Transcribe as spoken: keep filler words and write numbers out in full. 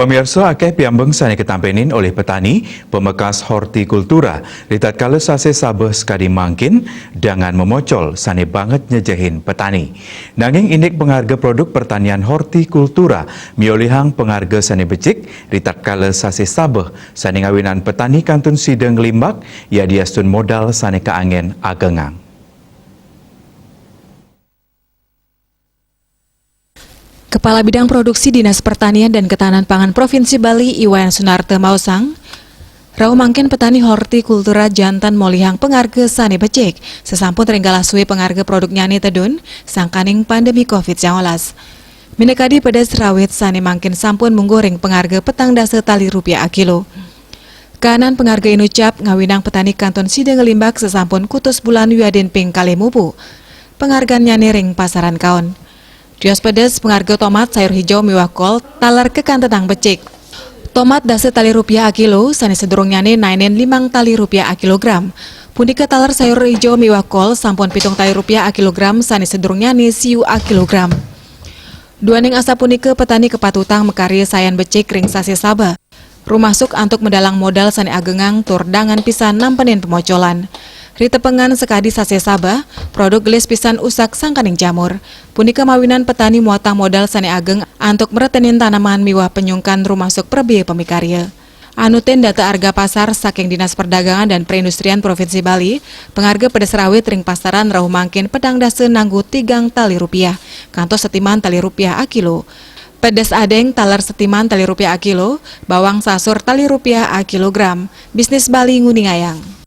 Pamirsa, akeh piambeng sane ketampenin oleh petani, pemekas hortikultura, ritatkala sasih sabeh sekadi mangkin, dangan memocol sane banget nyejehin petani. Nanging indik pengarga produk pertanian hortikultura miolihang pengarga sane becik, ritatkala sasih sabeh sane ngawinan petani kantun sida nglimbak, yadiastun modal sane kaangen agengang. Kepala Bidang Produksi Dinas Pertanian dan Ketahanan Pangan Provinsi Bali, Iwayan Sunarte maosang, rauh mangkin petani hortikultura jantan molihang pengarga sane becik, sesampun ring galah suwe pengarga produknyane tedun, sangkaning pandemi covid sangalas. Minakadi pedes rawit sane mangkin sampun mungguh ring pengarga petang dasa tali rupiah akilo. Kanan pengarga inucap ngawinang petani kantun sida nglimbak sesampun kutus bulan wiadin ping kalih mupu. Pengargannyane ring pasaran kaon. Tios pedes pengarga tomat, sayur hijau miwah kol taler kekantenang becik. Tomat dasa tali rupiah akilo, sane sedurungnyane naenin limang tali rupiah akilogram. Punika taler sayur hijau miwah kol sampun pitung tali rupiah akilogram, sane sedurungnyane siu akilogram. Duaning asapunika petani kapatutang makarya sayan becik ring sasih sabeh. Rumasuk antuk medalang modal sane agengang tur dangan pisan nampenin pemocolan. Ritepengan sakadi sasih sabeh, produk gelis pisan usak sangkaning jamur. Punika mawinan petani muatang modal sane ageng antuk mretenin taneman miwah penyungkan rumasuk prabea pamikarya. Anutin data arga pasar saking Dinas Perdagangan dan Perindustrian Provinsi Bali, pengarga pedes rawit ring pasaran rauh mangkin petang dasa nanggu tigang tali rupiah, kantos setiman tali rupiah akilo. Pedes adeng taler setiman tali rupiah akilo, bawang sasur tali rupiah akilogram. Bisnis Bali nguningayang.